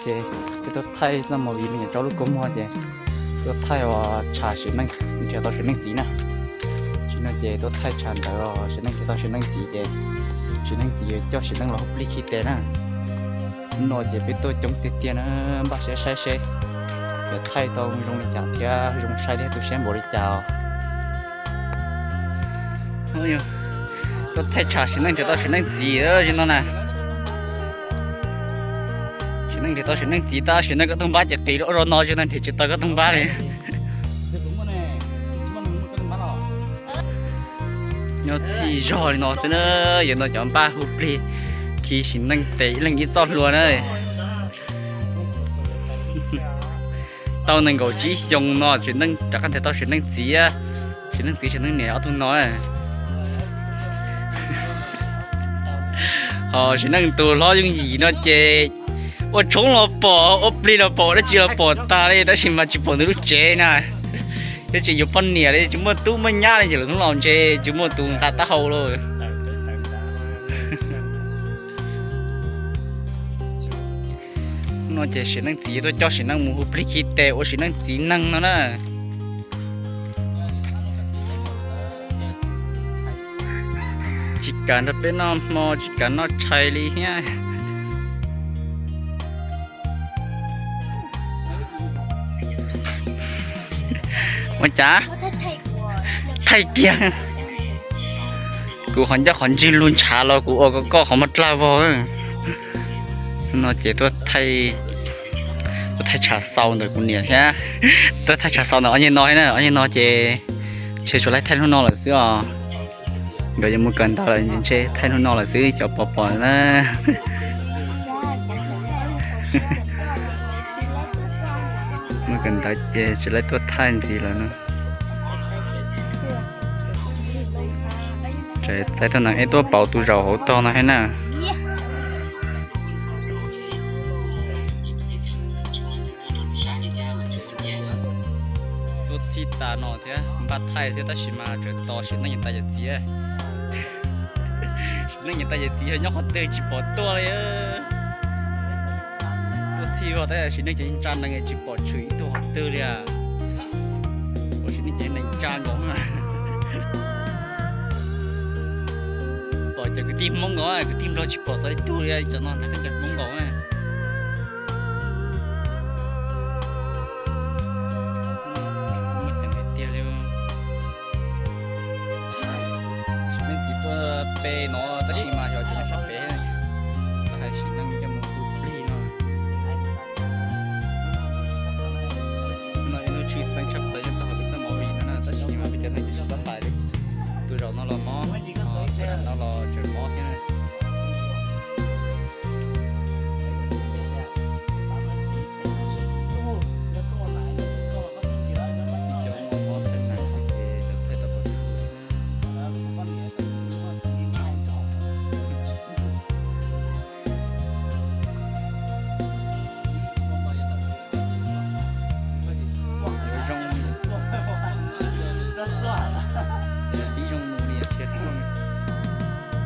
Ces peb tuaj thaij txoj movie me nyuam rau lub kua muag ces tuaj thaij uas tshav sim neej nrhiav tau sim neej txiv na. Tsis no ces tuaj thaij tshav ntawd sim neej nrhiav tau sim neej txiv ces sim neej txiv yuav coj sim neej los hu plig khi tes na. Hnub no ces peb tuaj coob tiag tiag na, npaj siab saib seb yuav thaij tau zoo li cas thiab zoo saib thiab tu siab npaum li cas os. Tuaj thaij tshav sim neej nrhiav tau sim neej txiv li no na. Sim neej nrhiav tau sim neej txiv tab sis no koj tug npab ces qiv rau ub rau no zoo no nrhiav tsis tau koj tug npab li. Nyob txhij zog li no xwb na, yuav no cov npaj hu plig khi sim neej tes ib leeg ib txoj hlua na. Tau nees nkaum tsib xyoo no tsis neej rov qab nrhiav tau sim neej txiv, sim neej txiv sim neej niam ob tug no. Ho sim neej tus hlob yooj yim no ces ua tshoob los pom, ua plig los pom, dab tsi los pom tas li tab sis mas tsis pom nws lub tsev na. Thiab tsis yuav poj niam li, tsis muaj tub muaj nyab li ces lawv hnub los ntshe tsis muaj tus nqa taub hau li. No ces sim neej txiv tuaj coj sim neej mus hu plig khi tes ua sim neej txiv neeg no na. Tsis kam nrog peb noj hmo tsis kam noj tshais li thiab. Ua cas thaij kiag, kuv qhov ncauj qhov ntswg lug ntshav los kuv ua kom koj qhov muag dlag vog. No ces tuaj thaij tshav xaus ntawm kuv niam thiab, tuaj thaij tshav xaus ntawm ob nyuag no thiab na, ob nyuag no ces ntshe tsuas laib thaij hnub no lawm xwb os. Nkawd yuav mus kawm ntawv lawm ntshe thaij hnub no lawm xwb xyov pom pom na. Mus kawm ntawv ces tsis laib tuaj thaij ntxiv lawm no. Txais tau neeg ib tuaj pauv tus zaum hauv tog no thiab na. Tuaj txhij tas no thiab npaj thaij thiab tab sis mas tseem tos sim neej niam tais yawm txiv. Sim neej niam tais yawm txiv yog nyob qhov twg tsis pom tuaj li. Tuaj txhij vog tab sis neej ces ntsa nees tsis pom tshwm ib tug qhov twg li. Ua sim neej ces nees ntsa nkaus. Pom cov kwv tij Hmoob nkaus, kwv tij Nplog tsis pom txog ib tug li, cov no ntag koj cov Hmoob nkaus. Muaj ceem tiag tiag li. Sim neej txiv tuaj pe no tab sis mas xyov ces nyob sab pem, hais sim neej coj mus hu plig no. No ib hnub tshwj xeeb tshaj plaws yeej tau hais peb txoj movie no na tab sis mas peb cov neeg ces tsis txawj hais li. Tus zaum no los mob, tus zaum no los tseem mob thiab. Cov mob mob tag na ces cov thaij tau pov tseg. Yuav zoo, tib zoo mus li thiaj xwb.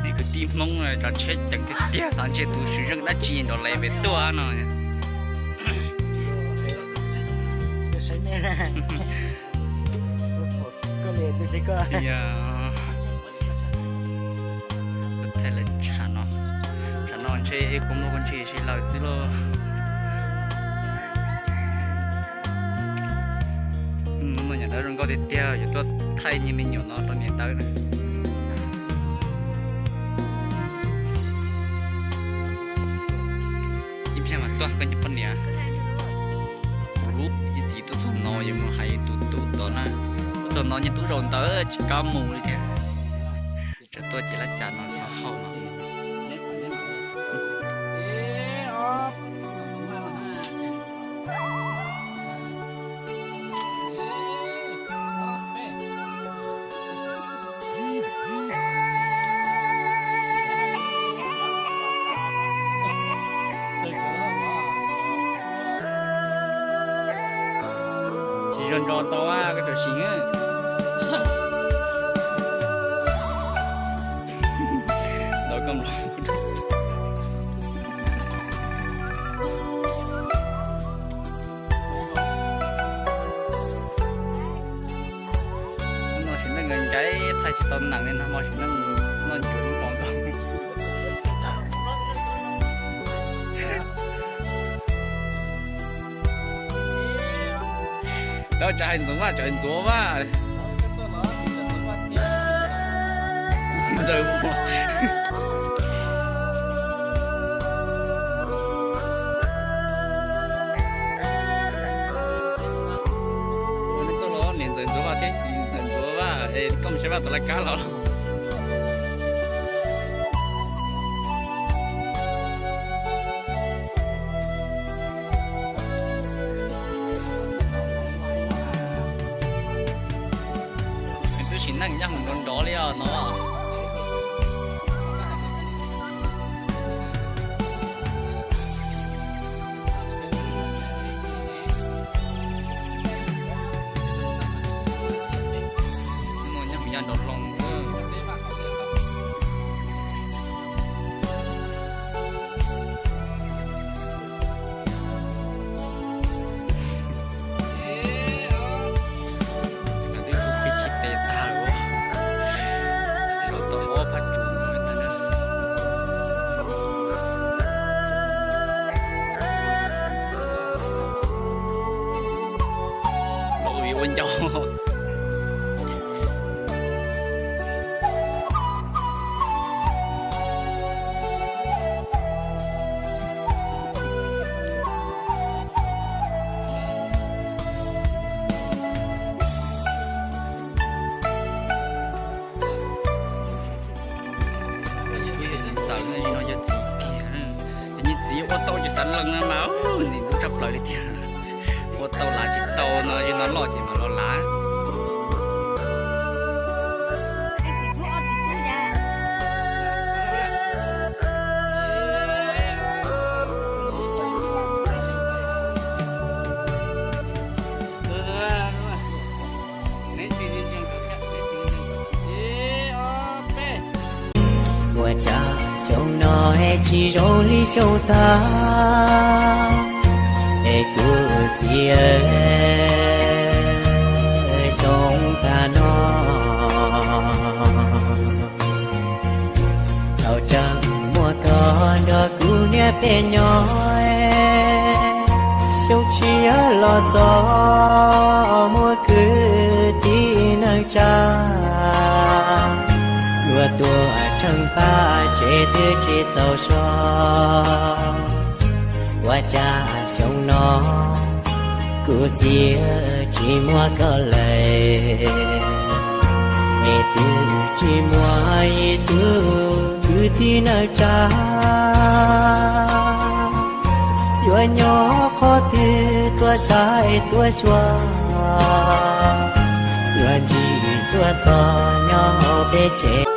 Nej kwv tij Hmoob tsav tsheb ceev tiag tiag, xav ntshe tus swm zeej dab tsi nrov lev pem tuaj no. Thaij lawv tshav no, tshav no ntshe kuv muaj kuv ntsis si lawm xwb lauj. Hnub no nyob dawb zoo nkauj tiag tiag, yuav tuaj thaij niag me nyuam no rau niam ntawd na. Ib pliag mas tuaj koj cov poj niam. Ib txhij tuaj txog no yuav mus hais tus tub tod na. Tuaj txog no niag tub zaum ntawd tsis kam mus li thiab. Tseem tuaj ces lab cas no txog hauj no. Tsis zoo ntso ntau a, koj tseem sim. Ntau koj nplo. Tsis tau nees li, nag hmo tsis nees, noj ncuav lub mos nkaus. Tau tsav hais Ntxoov Vaj, tsav hais Ntxoov Vaj. Ntxawm Muas. Ua nej tuaj los niam Ntxawm Ntxoov Vaj thiab txiv Ntxawm Ntxoov Vaj es koj mus saib Vaj Ntxoov Laj Kab los. Twb sim neej nyob mus nrov nrov li os no. Nyob mus ya nrov hloov xwb. Twb kuj qhib qhib tes tag lawm, los tau ob phab tsuv ntawd ntag na. Los ua ncauj. Txiv ntxawm no yog txiv tiag, yog txiv ua tau tsis xav lees no mas ntxim ntxub tshaj plaws li tiag. Ua tau lav tsis tau no, yog no loj ces mam los lav. Ua cas xyoo no es tsis zoo li xyoo tag, es kuv txiv, xyoo tag no tau tseem muaj koj nrog kuv niam peb nyob. Xyoo tshiab los txog muaj kwv tij neej tsa, luag tuaj tsheej pab tsev twb tsis txaus so. Ua cas xyoo no kuv txiv tsis muaj koj lawm, es twb tsis muaj ib tug kwv tij neej tsa. Yuav nyob qhov twg tuaj saib tuaj xyuas, yuav ntsib tuaj txog nyob hauv peb tsev.